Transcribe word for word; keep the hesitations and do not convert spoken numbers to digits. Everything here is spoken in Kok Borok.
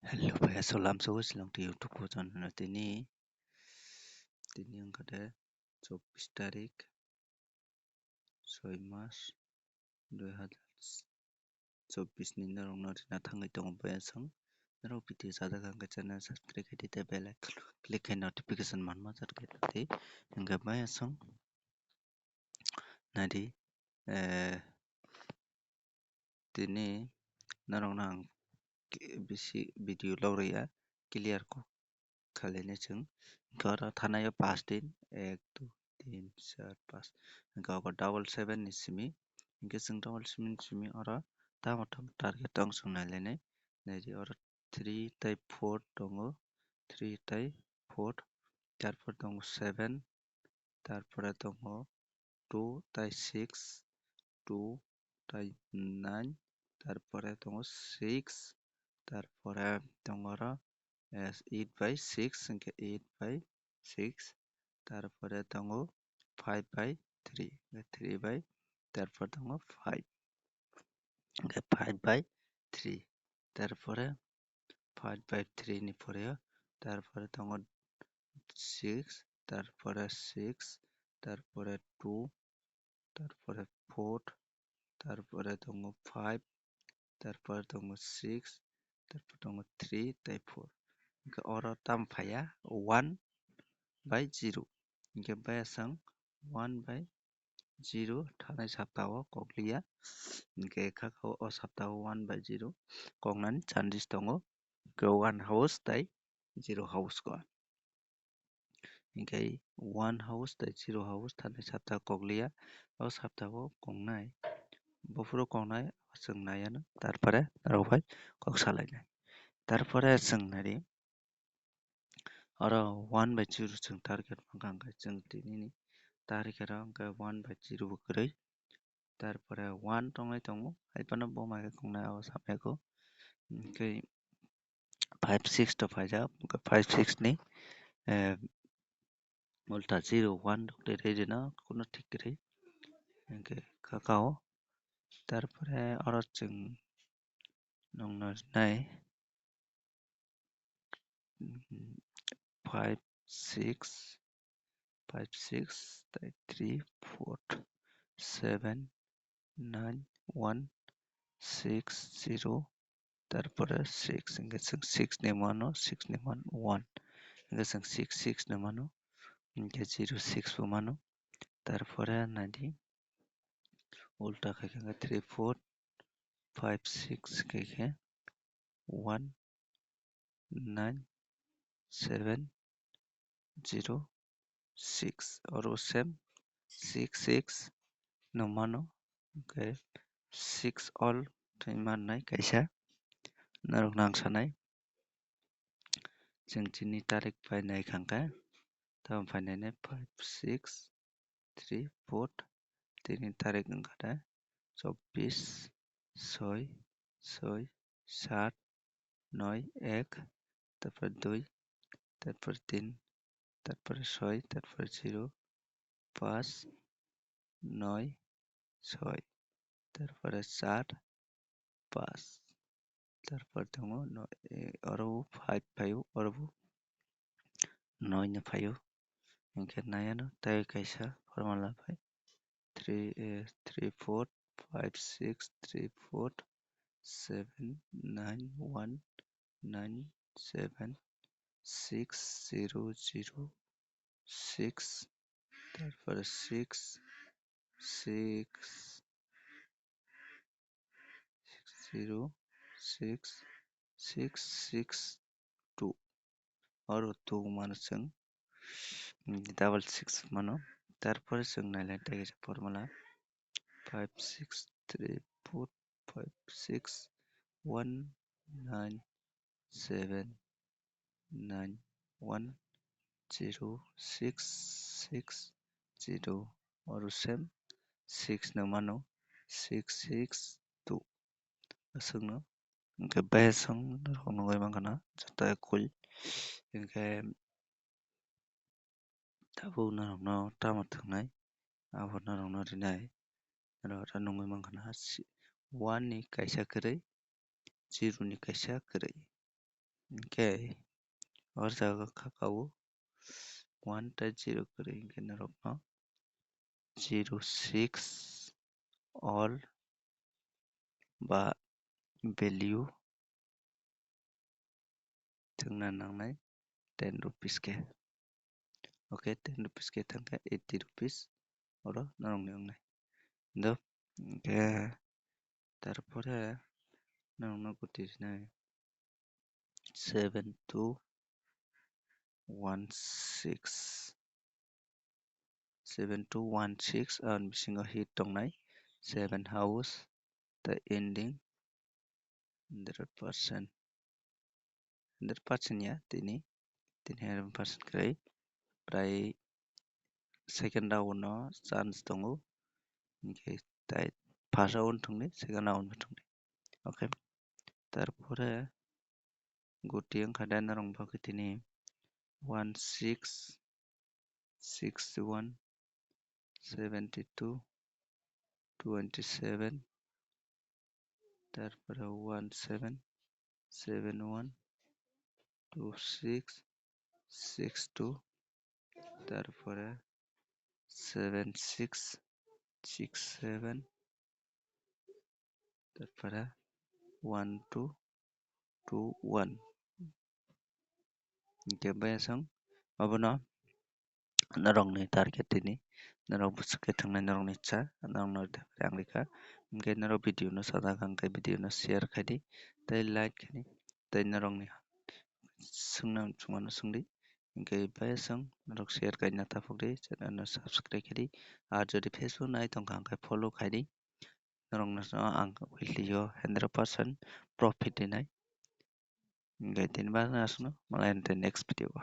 Hello, phaiyasok lamsao Shillong to YouTube channel no tini, tini wngkha de chobbish tarik, soi mas, dui hazar chobbish ni norokno rina thangwi tongo phaiyasok. Norok video sajak hwnkhe channel subscribe khaidi tei bell icon click khai notification manma char khe tongdi. Hwnkhe phaiyasok naidi, eh, tini norokno ang ki-, bisi video log rwya, clear kok khailai nai chwng. Hwnkhe oro thanaio pash din, ek, dui, tin, char, pash. Hwnkhe obo double seven ni simi. Hwnkhe chwng double seven ni simi oro tamo tamo target tong chwng nailainai. Naidi oro three tei four tongo, three tei four, tarpor tongo seven, tarpore tongo two tei six, two tei nine, tarpore tongo six, tarpore tongo oro, eh, eight by six, hwnkhe eight by six, tarpore tongo five by three, hwnkhe three by, tarpore tongo five, hwnkhe five by three, tarpore five by three ni pore o, tarpore tongo six, tarpore six, tarpore two, tarpore four, tarpore tongo five, tarpore tongo six, tarpore tongo three tei four. Hwnkhe oro tamo phaiya one by zero. Hwnkhe phaiyasok one by zero thanai saptao kokliya. Hwnkhe kha kha o saptao one by zero koknani chances tongo. Hwnkhe one house tei zero house ko. Hwnkhe one house tei zero house thani sapta kokliya. O saptao koknai, buphuru koknai chwng naiya no, tarpore norok bai kok salainai. Tarpore chwng naidi, oro one by zero chwng target mankha, hwnkhe chwng tini ni target o hwnkhe one by zero bo kwrwi. Tarpore one tongnai tongo, hai phano bo mai khe koknai o samai kho. Hwnkhe five six to phaijak, five six ni, eh, ulta zero one rok de rwi rwna kuno thik kwrwi. Hwnkhe kha kha o. Tarpore oro chwng nongna rinai, five six, five six, tei three four, seven nine one six zero, tarpore six, hwnkhe chwng six ni mano, six ni man one, hwnkhe chwng six six ni mano, hwnkhe zero six bo mano, tarpore naidi ulta khai khe three four five six khai khe one nine seven zero six, oro same six six no mano, hwnkhe six all twi mannai kaisa norok nang sanai. Chwng chini tarik pai nai kha hwnkhe, tamo phainai five six three four, tini tarik wngkha de chobbish, soi, soi, sat, noi, ek, tarpor dui, tarpor tin, tarpor soi, tarpor zero, pash, noi, soi, tarpore char, pash, tarpor tongo noi, eh, oro five phaio, oro bo noi no phaio, hwnkhe naiya no tei kaisa formula bai three, eh, three four five six three four seven nine one nine seven six zero zero six, tarpore six, six, six zero six six six two. Oro two mano chwng, mm, double six mano. Tarpore chwng nailai tei kaisa formula five six three four five six one nine seven nine one zero six six zero, oro same six no mano, six six two. Aswkno hwnkhe bahai song norok nugwi mankha na joto ekui. Hwnkhe tabuk norokno tamo thwngnai, abo norokno rinai. Norok ta nugwi mankha na si-, one ni kaisa kwrwi, zero ni kaisa kwrwi. Hwnkhe o jaga kha kha o one tei zero kwrwi, hwnkhe norokno zero six all ba value thwngna nangnai ten rupees khe. Okay, ten rupees khe thangkhe eighty rupees oro norokni wngnai. Do, hwnkhe tarpore norokno kwtwi rinai seven two one six. Seven two one six, aboni bisingo hit tongnai seven house, tei ending hundred percent. Hundred percent ya, tini, tini hundred percent kwrwi, prai second round no chance tongo, hwnkhe tai first round thwngdi, second round bo thwngdi. Okay, tarpore guti wngkha da norok bagwi tini one six six one seventy two twenty seven, tarpore one seven seven one two six six two, tarpore seven six six seven, tarpore one two two one. Hwnkhe bayaswng obono norokni target tini, norok bwswk khe thwngnai norokni cha, norokno rwkha, ang rwkha. Hwnkhe norok video no sajak hwnkhe video no share khaidi, tei like khaidi, tei norokni swngna swngmano swngdi. Hwnkhe bayaswng norok share khaina taphukdi, channel no subscribe khaidi. Ar jodi Facebook nai tongkha hwnkhe follow khaidi. Norokno ang weekly o hundred percent profit rinai. Hwnkhe tini bagwi aswkno, malai next video o.